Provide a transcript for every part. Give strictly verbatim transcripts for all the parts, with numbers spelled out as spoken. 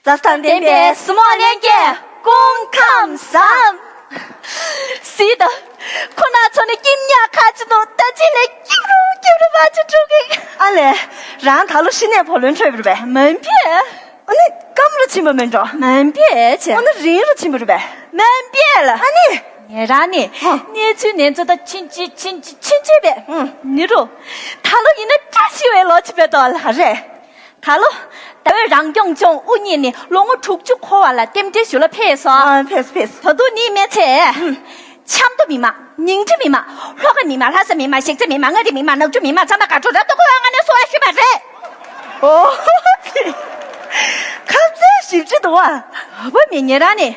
ལ་དང་ལྡན་པའི་གཟིགས་མོ་ལྷན་རྒྱས་སྐུ་ཁམས་བཟང་། སྲིད་དང་། ཁོ་ན་ཚོ་ནི་སྐྱིད་ཉག་ཁ་ཅིག་འདུག་ད་ཅི་ལས་སྐྱིད་རུ་སྐྱིད་རུ་བ་ཅི་འགྲོ་གི། ཨ་ལས། རང་ད་ལོ་ཤི་ནས་བུ་ལོན་འཕྲོད་པ་རེད་པས། མིན་པས། ཨ་ནི་སྐམ་རུ་ཕྱིན་པ་མིན་འགྲོ། མིན་པས་ཆེ། ཨ་ནི་རིང་རུ་ཕྱིན་པ་རེད་པས། མིན་པས་ལ། ཨ་ནི། ངེད་རང་ནི། ཧ། གནས་ཚུལ་ནན་ཚོད་དང་ཕྱིན་ཅི་ཕྱིན་ཅི་ཕྱིན་ཅི་བས། ཧུམ། ནི་རུ། ད་ལོ་ཡིན་ན་བཀྲ་ཤིས་པའི་ལོ་ཅིག་བས་དོ་ལ། ཨ་རེད། ད་ལོ། ཟླ་བའི་རང་སྐྱོང་ལྗོངས་དབུ་བརྙེས་ནས་ལོ་ངོ་དྲུག་ཅུ་འཁོར་བ་ལ་རྟེན་འབྲེལ་ཞུ་ལ་ཕེབས་སོང་། ཨ་ཕེབས་ཕེབས། ད་དུང་ནི་མེད་ཚེ། ཧུམ། ཆབ་མདོ་མི་མང་། ཉིང་ཁྲི་མི་མང་། ལྷོ་ཁ་མི་མང་། ལྷ་ས་མི་མང་། གཞིས་རྩེ་མི་མང་། མངའ་རིས་མི་མང་། ནག་ཆུ་མི་མང་། ཚང་མ་དགའ་སྤྲོ་རབ་ཏུ་འཁོལ་བའི་ངང་ནས་གསོལ་བ་ཞུས་པ་རེད། ཨོ། ཁ་རྩལ་ཞིབ་ཅིག་འདུག་བ། འོ་བ་མི་ཉེ་རང་ནི།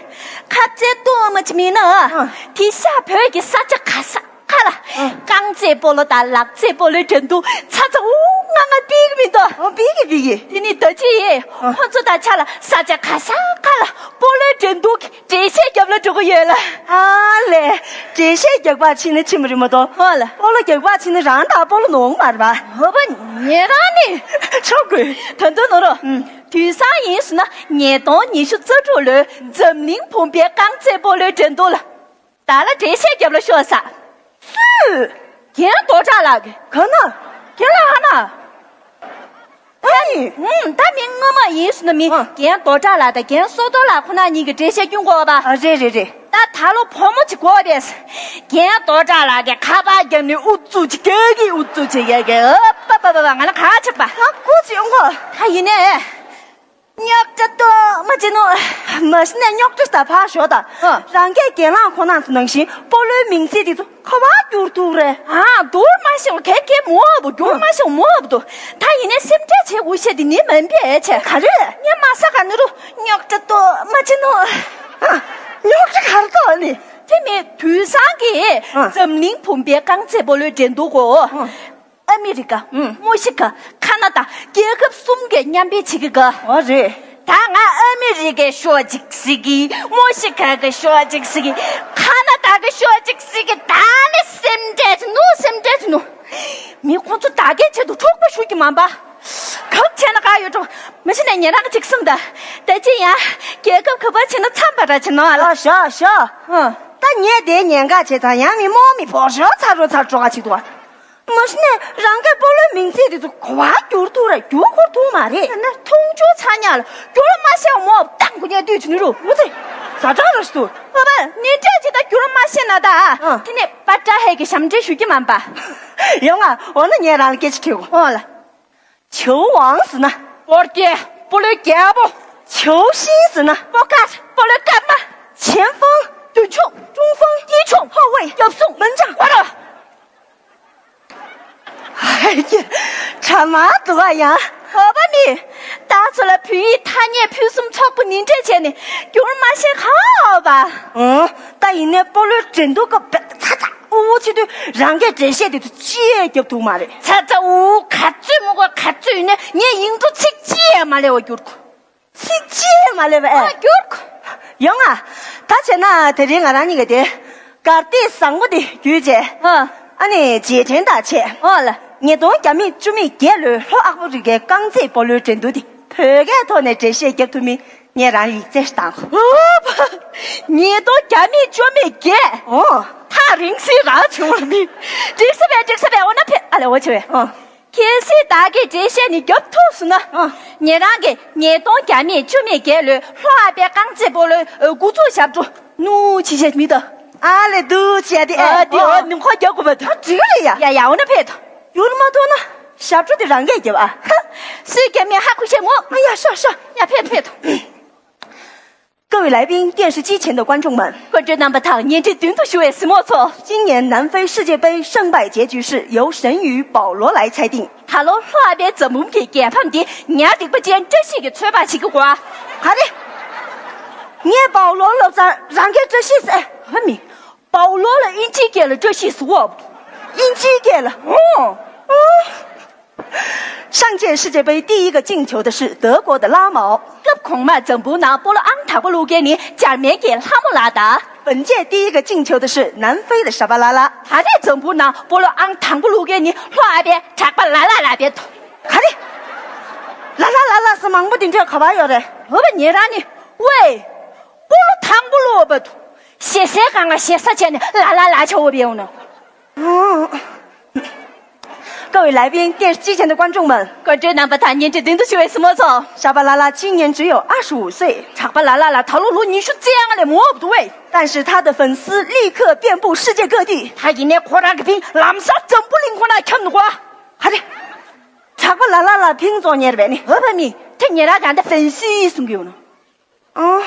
ཁ་རྩལ་སྟོང་མ་ཅི་མིན་ན། ཨ། དེ་ཤ་བོད་ཀྱི་ས་ཆ་ག་ས། ཁ་ལ། ཨ། རྐང་རྩེད་སྤོ་ལོ་དང་ལག་རྩེད་སྤོ་ལོའི་འགྲན་བསྡུར་ཚ་ཚ་འུ་ང་ང་ཏིག་མི་འདུག་ཨ་པིག་གི་པིག་གི། དེ་ནི་ད་ཅི་ཡིས། ཨ། ཁོ་ཚོ་དང་ཆ་ལ་ས་ཆ་ག་ས་ཁ་ལ་སྤོ་ལོའི་འགྲན་བསྡུར་གྱི་འགྲེལ་བཤད་རྒྱབ་ལ་འགྲོ་གི་ཡོད་ལ། ཨ་ལས། འགྲེལ་བཤད་རྒྱག་པ་ཕྱིན་ན་ཕྱིན་པ་རེད་མ་གཏོགས། ཧོ་ལ། སྤོ་ལོ་རྒྱག་པ་ཕྱིན་ན་རང་དང་སྤོ་ལོ་ནོར་མ་རེད་པ། འོ་བ་ཉེ་རང་ནི། ཆོག་གི། ད་དུང་ནོར་རོ། ཨུམ། དུས་སང་ཡིན་སོང་ན་ཉིས་སྟོང་ཉི་ཤུ་རྩ་དྲུག་ལོའི་འཛམ་གླིང་བུམ་པའི་རྐང་རྩེད་སྤོ་ལོའི་འགྲན་བསྡུར་ལ། བདག་ལ་འགྲེལ་བཤད་རྒྱབ་ལ་ཤོག་ས། སུས། རྒན་རྡོ་གྲགས་ལགས་ཀྱིས། ག་ན། རྒན་ལགས་ཧ་ན། ཨ་ནི། ཧུམ། ད་མི་སྔོན་མ་ཡིན་སོང་ན་མི། ཨ། རྒན་རྡོ་གྲགས་ལགས་དང་རྒན་བསོད་རྡོར་ལགས་ཁོ་ན་གཉིས་ཀྱིས་འགྲེལ་བཤད་སྐྱོན་དགོས་པ། ཨ་རེད་རེད་རེད། ད་ད་ལོ་བུ་མོ་ཅིག་དགོས་པས། རྒན་རྡོ་གྲགས་ལགས་ཀྱིས་ཁ་པར་བརྒྱབ་ནས་ཨུ་ཚུགས་ཅིག་རྒྱག་གི་ཨུ་ཚུགས་ཅིག་རྒྱག་གི། ཨ་པ་པ་པ་པ། ང་ལ་ག་ཆག་པ། ཨ་ཁུ་ཅིག་ཡོང་གོ། ད་ཡིན་ནས། རྙོག་དྲ་གཏོང་མ་བྱེད་ནོ། མ་གཞི་ནས་རྙོག་དྲ་ད་ཕར་ཞོག་ད། ཨ། རང་སྐད་གྱེན་ལངས་ཁོ་ན་ཚོ་ནང་བཞིན་སྤོ་ལོའི་མིང་ཚིག་དེ་ཚོ་ག་པར་བསྒྱུར་ཐུབ་རེད། ཨ། བསྒྱུར་མ་ཤེས་པ་ག་གེ་མོ་བ་བསྒྱུར་མ་ཤེས་པ་མོ་བ་འདུག་ད་ཡིན་ནས་སེམས་ཁྲལ་བྱེད་དགོས་ཤེས་དེ་ནི་མིན་པས་ཆེ། ག་རེ། ངས་མ་ས་ག་ནི་རུ་རྙོག་དྲ་གཏོང་མ་བྱེད་ནོ། ཨ། རྙོག་དྲ་ག་རེ་གཏོང་ནི། དེ་མིན་དུས་སང་གི། ཨ། འཛམ་གླིང་བུམ་པའི་རྐང་རྩེད་སྤོ་ལོའི་འགྲན་བསྡུར་གོ། ཨ། ཨ་མི་རི་ཀ། ཨུམ། མོ་ཤི་ཀ། ཁ་ན་ཌ། རྒྱལ་ཁབ་གསུམ་གས་མཉམ་སྤེལ་བྱེད་ཀྱི་ག། ཨོ་རེད། ད་ང་ཨ་མི་རི་ཀའི་ཤོག་ཅིག་གཟིགས་ཀྱི། མོ་ཤི་ཀ་གི་ཤོག་ཅིག་གཟིགས་ཀྱི། ཁ་ན་ཌ་གི་ཤོག་ཅིག་གཟིགས་ཀྱི། ད་ནི་སེམས་ཁྲལ་བྱེད་ནོ། སེམས་ཁྲལ་བྱེད་ནོ། མི་ཁོང་ཚོ་ད་གའི་ཆེད་དུ་འཁྲུག་པ་ཞུགས་ཀྱི་མ་འབའ། གང་བྱས་ན་ག་ཡོད་འགྲོ། མ་གཞི་ནས་ཉེ་རང་གཅིག་གསུངས་ད། ད་ཅི་ཡང་རྒྱལ་ཁབ་ག་པར་བྱེད་ན་འཚམས་པ་འདྲ་བྱེད་ནོ་ཨ་ལ། ཨ་ཤ་ཤ། ཨ། ད་ངས་དེ་ཉེན་ཁ་བྱས་ཙང་ཡང་མི་རྨོངས་མི་བོར་ཞོར་ཚ་རོ་ཚ་འགྲོ་ག་ཅིག་འདུག་བ། མ་གཞི་ནས་རང་སྐད་སྤོ་ལོའི་མིང་ཚིག་དེ་ཚོ་ག་པར་བསྒྱུར་ཐུབ་རེད། བསྒྱུར་ཁུར་ཐུབ་མ་རེད། ཡང་ན་མཐོང་ཆུང་ཚ་ཉག་ལ་བསྒྱུར་མ་ཤེས་མོ་བཏང་དགོས་ཉེ་དུས་ཚོད་ནི་རུ། འོ་ཙི། ཛ་དྲག་ར་ཞིག་འདུག་ཨ་མ་ནི་འདྲ་ཅིག་ད་བསྒྱུར་མ་ཤེས་ན་ད། ཨ། དེ་ནས་པ་ཏྲ་ཧེ་གི་ཞབས་འདྲེན་ཞུ་གི་མ་འབའ། ཡོང་ང་། འོ་ན་ངས་རང་ལ་སྐད་ཆ་དྲིས་གོ། ཨོ་ལ། 球王是呢。 སྤོ་རྒྱལ། སྤོ་ལོའི་རྒྱལ་པོ། 球星是呢。 སྤོ་སྐར། སྤོ་ལོའི་སྐར་མ། 前锋། མདུན་ཕྱོགས། 中锋། དཀྱིལ་ཕྱོགས། 后卫། རྒྱབ་སྲུང་། 门将། བ་ར། ཧའི་ཀྱེ། གྲ་མ་འདུག་བ་ཡ། ཨོ་བ་མི། ད་ཚོ་ལ་བོད་ཡིག་ཐ་སྙད་ཕུན་སུམ་ཚོགས་པོ་ནི་འདྲ་བྱས་ནས་བསྒྱུར་མ་ཤེས་ག་ཨོ་བ། ཨོ། ད་ཡིན་ནའི་སྤོ་ལོའི་འགྲན་བསྡུར་སྐབས་ཚ་ཚ་འུ་འུ་བྱེད་དུས་རང་སྐད་འགྲེལ་བཤད་དེ་ཚོ་ཅི་ཡས་རྒྱབ་ཐུབ་མ་རེད། ཚ་ཚ་འུ་ག་ཚོད་མི་དགོས། ག་ཚོད་ཡིན་ནའི་ངས་ཡིག་འབྲུ་ཚིག་གཅིག་ཡས་མ་ལས་བ་བསྒྱུར་གོ། ཚིག་གཅིག་མ་ལས་པ་ཨེ། ཨ་བསྒྱུར་གོ། ཡོང་ང་། ད་བྱས་ན་དེ་རིང་ང་རང་གཉིས་ཀ་དེ། གར་སྟེགས་བཟང་པོ་དེ་བརྒྱུད་བྱས། ཨ། ཨ་ནི་རྗེས་དྲན་དག་བྱས། ཨོ་ལ། ཉིས་སྟོང་བརྒྱ་མེད་བཅུ་མེད་བརྒྱད་ལོའི་ལྷོ་ཨ་ཧྥེ་རི་ཁའི་རྐང་རྩེད་སྤོ་ལོའི་འགྲན་བསྡུར་དེ་བོད་སྐད་ཐོག་ནས་འགྲེལ་བཤད་རྒྱབ་ཐུབ་མིན་ངས་རང་ལ་ཡིག་ཚད་ཞིག་བཏང་གོ། ཨོ་ཕ། ཉིས་སྟོང་བརྒྱ་མེད་བཅུ་མེད་བརྒྱད། ཨོ། ཐག་རིང་སེ་རང་བྱུང་བ་མིན། འགྲིག་ས་བས་འགྲིག་ས་བས། འོ་ན་ཕེ། ཨ་ལ་འོ་ཆེ་བས། ཨོ། གལ་སྲིད་བདག་གིས་འགྲེལ་བཤད་ནི་རྒྱབ་ཐུབ་སོང་ན། ཨ། ཉེ་རང་གིས་ཉིས་སྟོང་བརྒྱ་མེད་བཅུ་མེད་བརྒྱད་ལོའི་ལྷོ་ཨ་པའི་རྐང་རྩེད་སྤོ་ལོའི་འགོ་འཛུགས་ཞབས་བྲོ་ནུ་ཅི་བྱེད་མི་དང་། ཨ་ལེ་འདུ་བྱས་ཏེ་ཨ། ཨ་དེ་འོ་ནུ་ཁོ་རྒྱག་དགོས་པ་དང་། ཨ་འགྲིག་རེད་ཡ། ཡ་ཡ་འོ་ན་ཕེབས་དང་། ཡུར་མ་ཐུག་ན་ཞབས་བྲོ་དེ་རང་གིས་རྒྱབ་ཨ། ཧ། སུས་རྒྱབ་མིན་ཧ་གོ་ཤེས་མོ། ཨ་ཡ་ཤོག་ཤོག་ཡ་ཕེབས་ཕེབས་དང་། 各位来宾，电视机前的观众们， སྐུ་མགྲོན་རྣམ་པ་དང་བརྙན་འཕྲིན་མདུན་དུ་བཞུགས་པའི་གཟིགས་མོ་ཚོ། 今年南非世界杯胜败结局是由神鱼保罗来裁定。 ད་ལོ་ལྷོ་ཨ་པའི་རྩེད་མོ་གི་རྒྱལ་ཕམ་དེ་ཉ་རིག་པ་ཅན་བཀྲ་ཤིས་ཀྱིས་ཚོད་དཔག་བྱེད་ཀྱི་གོ། ག་རེ། ངས་པའོ་ལོ་ལབ་ཙང་རང་གིས་བཀྲ་ཤིས་ཟེར། ཧ་མི། པའོ་ལོ་ལ་དབྱིན་ཇིའི་སྐད་ལ་བཀྲ་ཤིས་ཟེར་བ། དབྱིན་ཇིའི་སྐད་ལ། ཨོ། ཨོ། ཨོ། 上届世界杯第一个进球的是德国的拉毛。 སྐབས་གོང་མར་འཛམ་བུ་གླིང་ནང་སྤོ་ལོ་ཨང་དང་པོ་བླུགས་མཁན་ནི་འཇར་མན་གྱི་ལྷ་མོ་ལགས་དང་། 本届第一个进球的是南非的沙巴拉拉。 ད་རེས་འཛམ་བུ་གླིང་ནང་སྤོ་ལོ་ཨང་དང་པོ་བླུགས་མཁན་ནི་ལྷོ་ཨ་པའི་གྲགས་པ་ལ་ལ་ལ་བས་ཐོ། ག་རེ། ལ་ལ་ལ་ལ་ཟེར་མང་པོ་དེ་འདྲ་ག་པར་ཡོད་རེད། འོ་བ་ཉེ་རང་ནི། ཝེ། སྤོ་ལོ་དང་པོ་ལོ་བ་དུ། ཞེ་སའི་སྒང་ང་ཞེ་ས་བྱས་ནས་ལ་ལ་ལ་ཆ་འོ་བའི་འོ་ནོ། ཨོ། 各位来宾，电视机前的观众们， སྐུ་མགྲོན་རྣམ་པ་དང་བརྙན་འཕྲིན་སྟེང་དུ་བཞུགས་པའི་སྲིང་མོ་ཚོ། 沙巴拉拉今年只有二十五岁， ཇག་པ་ལ་ལ་ལ་ད་ལོ་ལོ་ཉི་ཤུ་རྩ་ལྔ་ལས་མང་བ་འདུག་པས། 但是他的粉丝立刻遍布世界各地。 ད་ཡིན་ནའི་ཁོ་རང་གི་ཕིང་ལམ་སང་འཛམ་བུ་གླིང་ཁོ་ན་ཁྱབ་འདུག་ག་ཧ་རེ། ཇག་པ་ལ་ལ་ལ་ཕིང་རྫོགས་ཉེར་བས་ནི། འོ་བ་མི། དེ་ཉེ་རང་གང་ད་ཧྥན་སི་གསུང་གི་ཡོད་ནོ། 哦，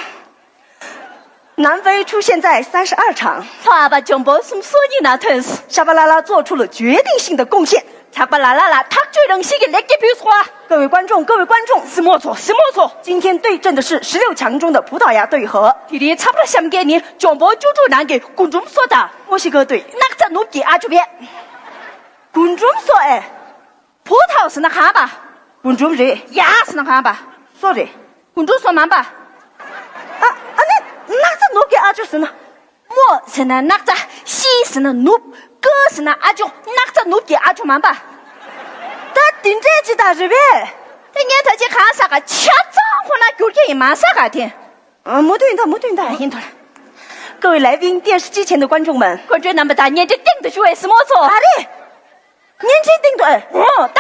南非出现在三十二场， ལྷོ་ཨ་པ་འཇོན་པོ་གསུམ་སོ་གཉིས་ནང་ཐོན་སོང་། 沙巴拉拉做出了决定性的贡献。 ཇག་པ་ལ་ལ་ལ་ཐག་གཅོད་རང་བཞིན་གྱི་ལེགས་སྐྱེས་ཕུལ་སོང་། 各位观众，各位观众， སྲིང་མོ་ཚོ། སྲིང་མོ་ཚོ། 今天对阵的是十六强中的葡萄牙队和 དེ་རིང་ཚབ་ར་བཤམས་མཁན་ནི་འཇོན་པོ་བཅུ་དྲུག་ནང་གི་རྒུན་འབྲུམ་སོ་དང་། 墨西哥队 སྣག་ཚ་ནུབ་ཀྱི་ཨ་ཅོ་བས། རྒུན་འབྲུམ་སོ་ཨེ། བུ་ཐའོ་ཟེར་ན་གང་པ། རྒུན་འབྲུམ་རེད། ཡ་ཟེར་ན་གང་པ། སོ་རེད། རྒུན་འབྲུམ་སོ་མང་པ། ཨ་ཨ་ནི་སྣག་ཚ་ནུབ་ཀྱི་ཨ་ཅོ་ཟེར་ན། མོ་ཟེར་ན་སྣག་ཚ། ཤི་ཟེར་ན་ནུབ། ཀ་ཟེར་ན་ཨ་ཅོ། སྣག་ཚ་ནུབ་ཀྱི་ཨ་ཅོ་མང་པ། ད་དེ་འདྲས་ཅི་ད་རེད་པས། དེ་ངས་ད་ཅི་གང་ཟ་ག་ཆ་ཚང་ཁོ་ན་བསྒྱུར་གྱི་ཡིན་མ་ཟ་ག་དེ། ཨ་མུ་མཐུད་ད་མུ་མཐུད་ད་ཡིན་ཐོར། 各位来宾，电视机前的观众们， སྐུ་མགྲོན་རྣམ་པ་དང་བརྙན་འཕྲིན་སྟེང་དུ་བཞུགས་པའི་སྲིང་མོ་ཚོ། ཨ་རེ། བརྙན་འཕྲིན་སྟེང་དུ་ཨེ། འོ་ད།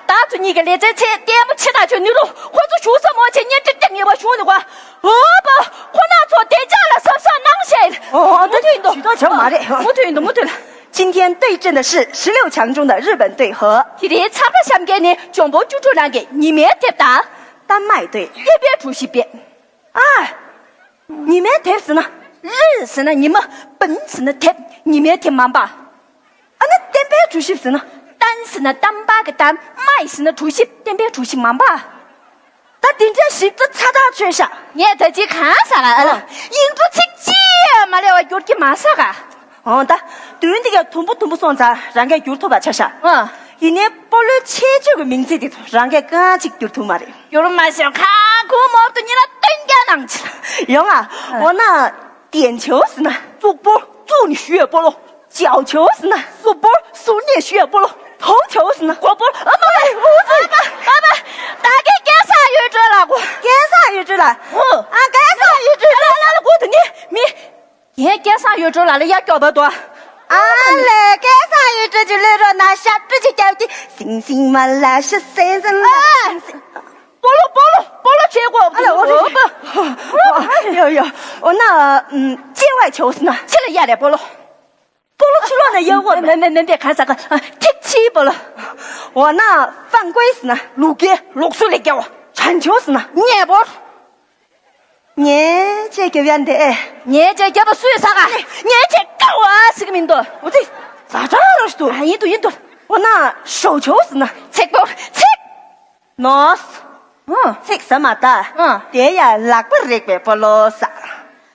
ད་ཚོ་གཉིས་ཀྱི་ལེ་ཚན་ཚེ་ལྟད་མོ་ཆེ་ཐག་ཆོད་ནི་རུ་ཁོ་ཚོ་ཞུ་ས་མོ་ཆེ་བརྙན་འཕྲིན་སྟེང་ཡོད་པ་ཞུ་ནི་གོ། འོ་པ། ཁོ་ན་ཚོ་བདེ་འཇགས་ལ་གཟབ་གཟབ་གནང་ཞེས། འོ་འོ་མུ་མཐུད་འདུག་ཇུས་གཏོགས་བྱ་བ་མ་རེད། མུ་མཐུད་འདུག་མུ་མཐུད་ལ། 今天对阵的是十六强中的日本队和 དེ་རིང་ཚབ་ར་བཤམས་མཁན་ནི་འཇོན་པོ་བཅུ་དྲུག་ནང་གི་ཉི་མའི་དེབ་དང་། 丹麦队。 ཧི་པའི་གྲུ་བཞི་པས། ཨ། ཉི་མའི་དེབ་ཟེར་ན། རི་ཟེར་ན་ཉི་མ། པིན་ཟེར་ན་དེབ། ཉི་མའི་དེབ་མང་པ། ཨ་ནི་བསྟན་པའི་གྲུ་བཞི་ཟེར་ན། ཏན་ཟེར་ན་བསྟན་པ་གི་བསྟན། མའི་ཟེར་ན་གྲུ་བཞི། བསྟན་པའི་གྲུ་བཞི་མང་པ། ད་དེ་འདྲའི་ཞིབ་ཏུ་ཚ་ཐག་ཆོད་ཤག་ངས་ད་ཅི་གང་ཟ་ག་ཨ་ལ། ཨ། ཡིག་འབྲུ་ཚིག་གཅིག་མ་ལས་བ་བསྒྱུར་གྱི་མ་ཟ་ག་ཨོ་ད། དུས་འདི་ག་དུམ་བུ་དུམ་བུ་སོང་ཙང་རང་གས་བསྒྱུར་ཐུབ་པ་ཆ་ཤག་ཨ། ཡིན་ནའི་སྤོ་ལོའི་ཁྱད་ཆོས་ཀྱི་མིང་ཚིག་དེ་ཚོ་རང་གས་རྐང་གཅིག་བསྒྱུར་ཐུབ་མ་རེད། བསྒྱུར་མ་ཤེས་ཁ་ཁུ་མོ་ཏུ་ཉི་ན་སྟོན་རྒྱ་ནང་ཆེ། ཡོང་ཨ། ཨ། འོ་ན། 点球ཟེར་ན། གཙུག་པོ། གཙུག་ནས་གཞུ་ཡས་སྤོ་ལོ། 角球ཟེར་ན། གཟུགས་པོ། གཟུགས་ནས་གཞུ་ཡས་སྤོ་ལོ། 头球ཟེར་ན། མགོ་པོ། ཨ་མ། ཨ་མ། ཨ་མ། ད་གིན་སྐལ་བཟང་གཡུ་སྒྲོན་ལགས་གོ། སྐལ་བཟང་གཡུ་སྒྲོན་ལགས། ཨོ། ཨ་སྐལ་བཟང་གཡུ་སྒྲོན་ལགས། ལ་ལ་ལ་གོ་དུ་ནི་མི། ངས་སྐལ་བཟང་གཡུ་སྒྲོན་ལགས་ལ་ཡ་སྐྱོ་བ་དོ། ཨ་ལས་སྐལ་བཟང་གཡུ་སྒྲོན་གྱི་བློས་རོགས་ན་ཤ་སྤྲི་ཅིག་སྐྱབས་ཀྱི་སིང་སིང་མ་ལ་ཤ་སེང་སེང་ལ། སྤོ་ལོ་སྤོ་ལོ་སྤོ་ལོ་བྱེད་དགོས། ཨ་ལ་འོ་རེད། ཨོ་པ། ཡོ་ཡོ། འོ་ན་ཨམ། 界外球ཟེར་ན། ཕྱི་ལ་གཡར་རེད་སྤོ་ལོ། སྤོ་ལོ་ཕྱི་ལོགས་ནས་གཡར་དགོས། མེ་མེ་མེ་མེ་གང་ཟ་ག་ཐིག་ཕྱིའི་སྤོ་ལོ། འོ་ན་犯规ཟེར་ན། ལུག་རྒྱལ་ལུགས་སྲོལ་ལས་བརྒལ་བ། 传球ཟེར་ན། ཉེ་སྤོ། ངས་ཅེས་རྒྱབ་ཡ་འདི་ཨེ། ངས་ཅེས་རྒྱབ་པ་སུས་ཟ་ག་ངས་ཅེས་དཀའ་བ་ཟིག་མིན་འདུག་འོ་ཙི། ཛ་དྲག་རོ་ཞིག་འདུག་ཨ་ཡིན་འདུག་ཡིན་འདུག་འོ་ན་ཞོག་ཆོག་ཟེར་ན། ཚིག་པོ་ཚིག་ནོས། ཨ། ཚིག་ཟ་མ་ད། ཨ། དེ་ཡ་ལག་པ་རེག་པའི་སྤོ་ལོ་ཟ།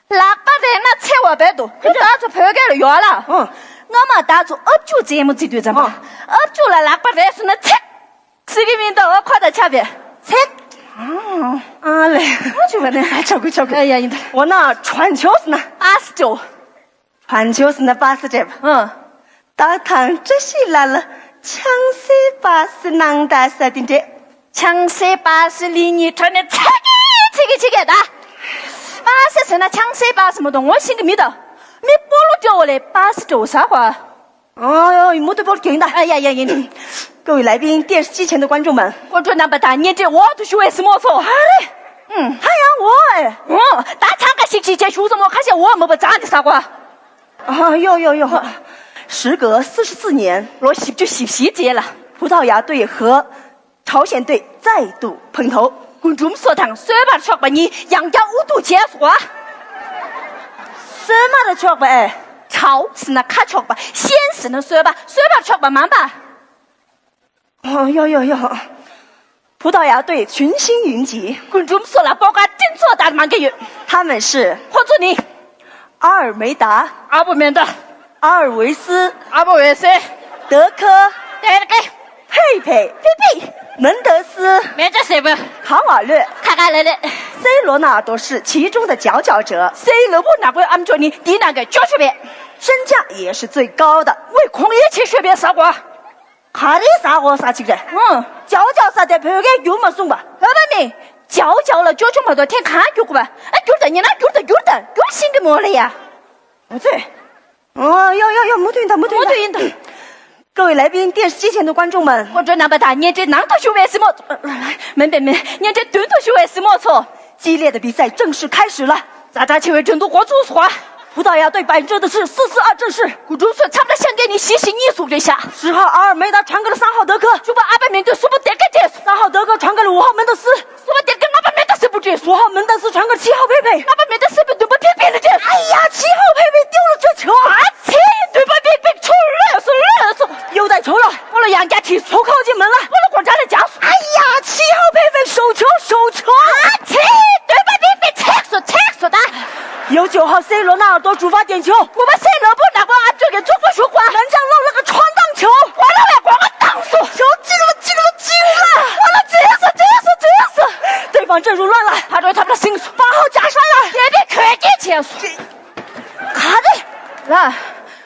ལག་པ་རེག་ན་ཚེ་བ་བས་འདུག་ཁྱོད་བདག་ཚོ་བོད་སྐད་ལ་ཡོད་ལ། ཨ། སྔ་མ་བདག་ཚོ་ཨབ་ཅུག་རྩེད་མོ་རྩེ་དུས་ཙམ་པ། ཨ། ཨབ་ཅུག་ལ་ལག་པ་རེག་སོང་ན་ཚིག་ཟེར་གི་མིན་འདུག་འོ་ཁོ་དང་ཆ་བས། ཚེ། ཨ་ལེ། ཨ་ཆུ་བ་ནས། ཨ་ཆོག་གི་ཆོག་གི་ཨ་ཡ་ཡིན་ད། འོ་ན་传球ཟེར་ན། པ་སི་སྤྲད། 传球ཟེར་ན་པ་སི་སྤྲད་པ། ཨ། ད་ཐང་བཀྲ་ཤིས་ལ་ལ་ཆང་སའི་པ་སི་གནང་ད་ས་དེ་འདྲས། ཆང་སའི་པ་སི་ལི་ཉིས་ཁྲོ་ནས་ཚ་གི་ཚ་གི་ཚ་གི་ད། པ་སི་ཟེར་ན་ཆང་སའི་པ་སི་མ་གཏོགས་ངོ་ཤེས་གི་མི་ད། མི་སྤོ་ལོ་སྤྲོ་བ་ལས་པ་སི་སྤྲོ་བ་ཟ་གོ། 哦哟，没得包给的。哎呀呀呀！各位来宾，电视机前的观众们， སྐུ་མགྲོན་རྣམ་པ་དང་བརྙན་འཕྲིན་འོག་ཏུ་བཞུགས་པའི་སྲིང་མོ་ཚོ། ཨ་རེ། ཧ་ཡང་འོ་ཨེ། འོ། ད་ཚང་ཀ་ཤིག་ཤིག་བྱས་བཞུགས་སྲིང་མོ་ཁ་ཤས་འོ་མོ་པ་བྱང་དེ་ཟ་གོ། 啊，哟哟哟！时隔四十四年， ལོ་བཞི་བཅུ་ཞེ་བཞིའི་རྗེས་ལ། 葡萄牙队和 朝鲜队再度碰头。 རྒུན་འབྲུམ་སོ་དང་གསོད་པར་ཕྱོགས་པ་གཉིས་ཡང་བསྐྱར་དབུ་ཐུག་བྱས་སོ། གསོད་མར་ཕྱོགས་པ་ཨེ། 朝ཟེར་ན་ཁ་ཕྱོགས་པ། 鲜ཟེར་ན་གསོད་པ། གསོད་པར་ཕྱོགས་པ་མང་པ། 哦哟哟哟！ 葡萄牙队群星云集。 རྒུན་འབྲུམ་སོ་ལ་སྤོ་སྐར་སྤྲིན་ཚོགས་ལྟར་མང་གི་ཡོད། 他们是 ཁོ་ཚོ་ནི། 阿尔梅达、 ཨ་བོ་མེ་ད། 阿尔维斯、 ཨ་བོ་འོད་ཟེར། 德科、 ཏེར་ཀེ། 佩佩、 ཕི་ཕི། 门德斯、 མེ་ད་སེ་བོ། 卡瓦略、 ཁ་ཁ་ལེ་ལེ། C罗纳多是其中的佼佼者。 སེ་ལོ་བུ་ནག་པོའི་ཨམ་ཅོག་ནི་འདིའི་ནང་གི་ཅོ་ཅོ་བས། 身价也是最高的。 ཝེ་གོང་ཡེ་ཆེ་ཤོས་བས་ཟ་གོ། ག་རེ་ཟ་དགོས་ས་ཅིག་རེད། ཨང་། ཅའོ་ཅའོ་ཟ་དེ་བོད་སྐད་བསྒྱུར་མ་གསུངས་པ། ཨ་མ་མེ། ཅའོ་ཅའོ་ལ་ཅོ་ཅོ་མ་གཏོགས་ཐེངས་གང་བསྒྱུར་དགོས་པ། ཨ་བསྒྱུར་དང་ཉེ་ན་བསྒྱུར་དང་བསྒྱུར་དང་བསྒྱུར་ཤེས་ཀྱི་མོ་ལ་ཡ། འོ་ཚོད། ཨོ་ཡོ་ཡོ་ཡོ། མུ་མཐུད་ཡིན་ད། མུ་མཐུད་མུ་མཐུད་ཡིན་ད། ཡིན་ད། 各位来宾、电视机前的观众们， སྐུ་མགྲོན་རྣམ་པ་དང་བརྙན་འཕྲིན་ནང་དུ་བཞུགས་པའི་སྲིང་མོ། མིན་པས་མིན། བརྙན་འཕྲིན་མདུན་དུ་བཞུགས་པའི་སྲིང་མོ་ཚོ། 激烈的比赛正式开始了。 ཛ་དྲག་ཆེ་བའི་འགྲན་བསྡུར་འགོ་ཚུགས་སོང་བ། 葡萄牙队摆阵的是四四二阵势。 རྒུན་འབྲུམ་སོས་མཚམས་ར་ཤང་གེ་ནི་བཞི་བཞི་གཉིས་སུ་རེད་ཤག 十号阿尔梅达传给了三号德科。 བཅུ་པ་ཨ་པ་མེ་འདུས་གསུམ་པ་དེ་ག་སྤྲད་སོང་། 三号德科传给了五号门德斯。 གསུམ་པ་དེ་ག་ལྔ་པ་མེ་ད་སིབ་པོ་སྤྲད་སོང་། 五号门德斯传给了七号佩佩。 ལྔ་པ་མེ་ད་སིབ་པོ་བདུན་པ་ཕེ་ཕེ་ལ་སྤྲད་སོང་། 哎呀，七号佩佩丢了这球。 ཨ་ཚེ། བདུན་པ་ཕེ་ཕེ་ཆུ་ལོས་སོང་ལོས་སོང་། 又带球了。 སྤོ་ལོ་ཡང་བསྐྱར་ཁྲིད་སོང་། 球靠近门了。 སྤོ་ལོ་སྒོ་ལྕགས་ལ་འཇགས་སོང་། 哎呀，七号佩佩手球手球。 ཨ་ཚེ། བདུན་པ་ཕེ་ཕེ་ཚེགས་སོང་ཚེགས་སོང་ད། 由九号C罗纳尔多主罚点球。 དགུ་པ་སེ་ལོ་པོ་ནག་པོ་ཨ་ཅོ་གི་ཚུགས་པོ་ཞུགས་པ། 门将漏了个穿裆球。 སྤོ་ལོ་བའི་སྒོ་ང་བཏང་སོང་། 球进了，进了，进了。 སྤོ་ལོ་འཛུལ་སོང་འཛུལ་སོང་འཛུལ་སོང་། 对方阵容乱了。 ཕ་རོལ་ཐབ་ལ་སིང་སོང་། 八号假摔了。 དེ་ནས་གོས་སྐྱེལ་བྱས་སོང་། ག་རེ། ལ།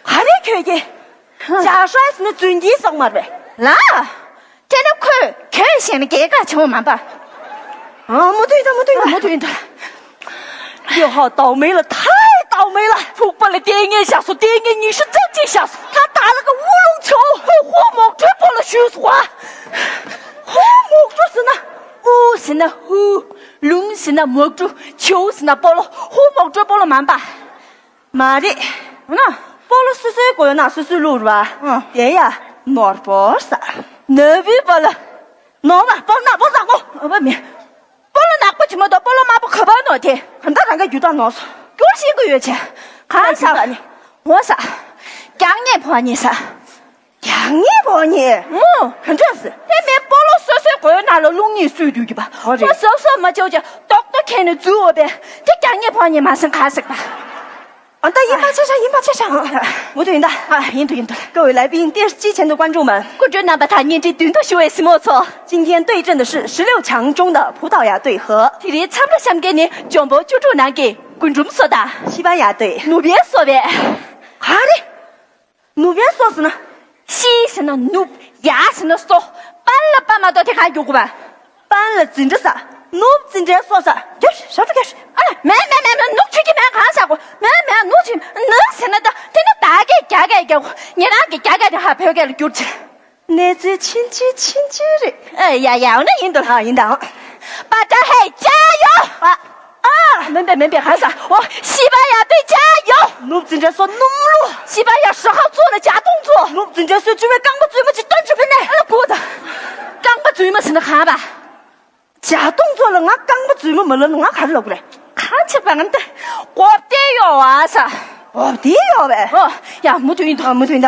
ག་རེ་གོས་སྐྱེལ། 假摔ཟེར་ན་རྫུན་གྱི་སོག་མ་རེད། ལ། དེ་ནི་ཁོས་གོས་བཤད་ན་རྒྱལ་ཁ་ཆེ་བ་མ་པ། 啊，མུ་མཐུད་ཡིན་ད། མུ་མཐུད་ཡིན་ད། 六号倒霉了，太倒霉了。 ཕུག་པ་ལ་ལྟས་ངན་བཞག་སོང་། ལྟས་ངན་ཉི་ཤུ་རྩ་གཅིག་བཞག་སོང་། 他打了个乌龙球。 ཁོས་ཧུ་མོག་གྲུའི་སྤོ་ལོ་གཞུས་སོང་བ། ཧུ་མོག་གྲུ་ཟེར་ན། ཨུ་ཟེར་ན་ཧུ། ལུང་ཟེར་ན་མོག་གྲུ། ཆུ་ཟེར་ན་སྤོ་ལོ། ཧུ་མོག་གྲུའི་སྤོ་ལོ་མ་པ། མ་རེད། ན། སྤོ་ལོ་སོ་སོའི་གོས་ནག་སོ་སོས་བླུགས་རེད་བ། ཨ། དེ་ཡ་ནོར་སྤོ་ཟ། ནོར་བུའི་སྤོ་ལོ། ནོར་བ་སྤོ་ལོ་ནག་པོ་ཟ་གོ། ཨ་བ་མེ། སྤོ་ལོ་ནག་པོ་ཅི་མ་གཏོགས་སྤོ་ལོ་དམར་པོ་ག་པར་ནོར་དེ། ག་འདྲ་རང་ག་རྒྱུ་དག་ནོར་སོང་། སྐྱོར་ཤེས་ཀྱི་ཡོད་ཆེ། གང་ཟ། ངོ་ཟ། རྒྱག་ངེས་ཕོ་ཉེས་ཟ། རྒྱག་ངེས་ཕོ་ཉེས། ཨོ། ག་འདྲ་ཟེར། དེ་མིན་སྤོ་ལོ་སོ་སོའི་གོས་ནག་ལ་རླུང་གཉིས་གསོས་དུས་ཀྱི་པ། ཨོ་རེད། ཁོ་སོ་སོ་མ་ཆོག་ཅེ་རྡོག་རྡོག་ཁྱེར་ནས་འཛུལ་འོ་པས། དེ་རྒྱག་ངེས་ཕོ་ཉེས་མ་ཟིན་ག་ཟིག་པ། ཨ་ད་ཡིན་པ་ཆ་ཤ་ཡིན་པ་ཆ་ཤ། མུ་མཐུད་ཡིན་ད། ཨ་ཡིན་འདུག་ཡིན་འདུག 各位来宾、电视机前的观众们， སྐུ་མགྲོན་རྣམ་པ་དང་བརྙན་འཕྲིན་མདུན་དུ་བཞུགས་པའི་སྲིང་མོ་ཚོ། 今天对阵的是十六强中的葡萄牙队和 དེ་རིང་མཚམས་ར་བཤམས་མཁན་ནི་འཇོན་པོ་བཅུ་དྲུག་ནང་གི་རྒུན་འབྲུམ་སོ་དང་། 西班牙队。 ནུབ་ཡའི་སོ་བས། ག་རེ། ནུབ་ཡའི་སོ་ཟེར་ན། 西ཟེར་ན་ནུབ། 亚ཟེར་ན་སོ། 搬ལ་པ་མ་གཏོགས་དེ་གང་རྒྱུག་གི་པ། 搬ལ་འཛིན་གྲྭ་ས། ནུབ་འཛིན་གྲྭའི་སོ་ས། རྒྱབ་ཞབས་བྲོ་རྒྱབ། ཨ་མེ་མེ་མེ་མེ། ནུབ་ཆུ་གི་མེ་གང་ས་གོ། མེ་མེ། ནུབ་ཆུ་ནུབ་ཟེར་ན་ད་དེ་ནི་ད་གའི་རྒྱ་སྐད་རྒྱག་གོ། ཉེ་རང་གི་རྒྱ་སྐད་དེ་ཧ་བོད་སྐད་ལ་བསྒྱུར་ཆེ། གནས་ཚུལ་ཕྱིན་ཅི་ཕྱིན་ཅི་རེད། ཨེ་ཡ་ཡ། འོ་ན་ཡིན་འདུག་ཨ་ཡིན་ད། 巴扎黑加油！ ཨ། ཨ། མིན་པས་མིན་པས་གང་ས། འོ། 西班牙队加油！ ནུབ་འཛིན་གྲྭ་སོ་སྣུམ་བླུགས། 西班牙十号做了假动作。 ནུབ་འཛིན་གྲྭ་སོའི་བཅུ་པའི་རྐང་པ་རྫུན་མ་ཅིག་སྟོན་ཆོག་པས་ནས། ཨ་ལ་བུ་ད། རྐང་པ་རྫུན་མ་ཟེར་ན་གང་པ། 假动作ལ་ང་རྐང་པ་རྫུན་མ་མ་ལབ་ན་ང་ག་རེ་ལབ་དགོས་རེད། གང་ཆེ་བ་ང་འདི། གོ་བདེ་ཡོད་བ་ས། གོ་བདེ་ཡོད་བས། ཨོ། ཡ་མུ་མཐུད་ཡིན་འདུག་ཨ་མུ་མཐུད་ཡིན་ད།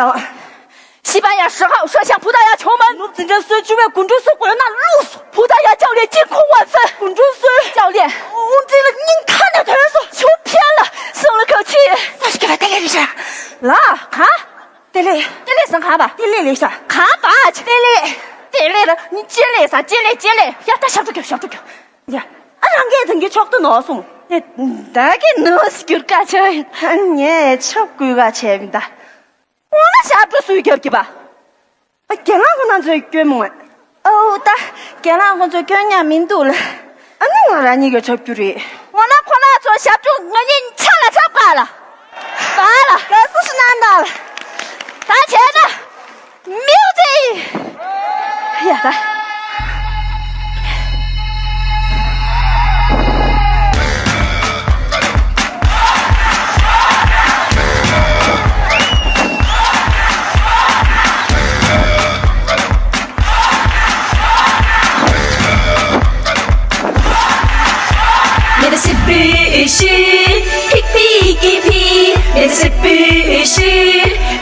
西班牙十号射向葡萄牙球门。 ནུབ་འཛིན་གྲྭ་སོའི་བཅུ་པའི་རྒུན་འབྲུམ་སོའི་གོས་ནག་བླུགས། 葡萄牙教练惊恐万分。 རྒུན་འབྲུམ་སོའི་教练དབུ་འཛིན་ལ་སྙིང་ཁ་ནས་དོན་སོང་། 球偏了，松了口气。 ས་ཞིག་ག་ལ་ལས་རེད་ཤག་ལ་གང་། 第六། 第六ཟེར་གང་པ། 第六ལས་ཤག་གང་པ། 第六། 第六ལ་ནི་ལྕེ་ལེ་ས་ལྕེ་ལེ་ལྕེ་ལེ། ཡ་ད་ཞབས་བྲོ་རྒྱོབ་ཞབས་བྲོ་རྒྱོབ། ཡ། ཨ་རང་གིས་ཐང་གི་ཕྱོགས་ཏུ་ནོར་སོང་། ཡ། ད་གི་ནོར་སི་གྱུར་ཀ་ཆོ། ཨ་ངས་ཆབ་བསྐུལ་ག་བྱས་མི་ད། འོ་ན་ཞབས་བྲོ་སུས་རྒྱབ་ཀྱི་པ། ཨ་རྒན་ལགས་ཁོ་ན་ཚོས་སྐྱོན་མོང་ཨེ། ཨོ་ད། རྒན་ལགས་ཁོ་ཚོས་སྐྱོན་ཉག་མི་འདུག་ལ། ཨ་ནི་ང་རང་ཉིད་ཀྱི་ཆབ་རྒྱུ་རེད། འོ་ན་ཁོ་ན་ཚོ་ཞབས་བྲོ་ང་གཉིས་ཆ་ལ་ཆབ་ག་ལ། ག་ལ། ག་སུ་ཞིག་གནང་ད་ལ། ད་བྱས་ན། Music! ཡ་ད། མེ་ཏི་སི་པུ་ཤི་ཕིག་ཕིག་གི་ཕི། མེ་ཏི་སི་པུ་ཤི་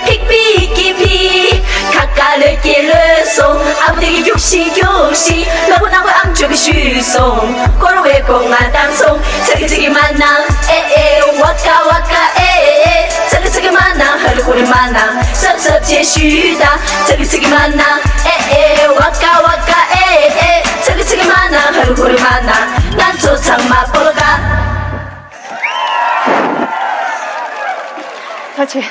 ཕིག་ཕིག་གི་ཕི། ཁ་ཁ་ལོས་ཀྱི་ལོས་སོང་། ཨ་བུ་དེ་གི་རྒྱུགས་ཤིང་རྒྱུགས་ཤིང་། ལ་བུ་ནག་པོ་ཨམ་ཅོག་གི་ཤུལ་སོང་། ཀོ་རོ་བའི་གོང་ང་བཏང་སོང་། ཚ་གི་ཚི་གི་མ་ན་ཨེ་ཨེ། ཝ་ཀ་ཝ་ཀ་ཨེ་ཨེ། ཚ་གི་ཚི་གི་མ་ན་ཧ་རི་ཧུ་རི་མ་ན་སབ་སབ་ཅེས་ཞུས་ད། ཚ་གི་ཚི་གི་མ་ན་ཨེ་ཨེ། ཝ་ཀ་ཝ་ཀ་ཨེ་ཨེ། ཚ་གི་ཚི་གི་མ་ན་ཧ་རི་ཧུ་རི་མ་ན་ང་ཚོ་ཚང་མ་སྤོ་ལོ་ག་ད་ཆེ།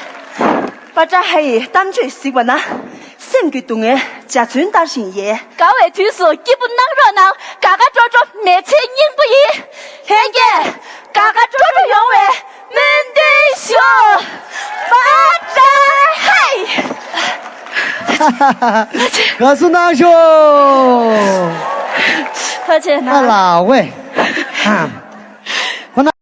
པ་ཏྲ་ཧ་ཡི་གཏམ་བརྗོད་གཟིགས་པ་ན། སེམས་ཀྱི་སྡུག་བསྔལ་ འཇའ་ཚོན་ལྟར་བཞིན་ཡལ། དགའ་བའི་དུས་སུ་སྐྱིད་པོ་གནང་རོགས་གནང་། དགའ་དགའ་སྤྲོ་སྤྲོ་མི་ཚེའི་སྙིང་པོ་ཡིན། ལྷན་རྒྱས་དགའ་དགའ་སྤྲོ་སྤྲོ་ཡོང་བའི་སྨོན་འདུན་ཞུ། བ་ཏྲ་ཧའི། དགའ་བསུ་གནང་ཤོག་ཕ་ཆེ་ན། ཨ་ལ་ཝེ། ཧ། ཁོ་ན།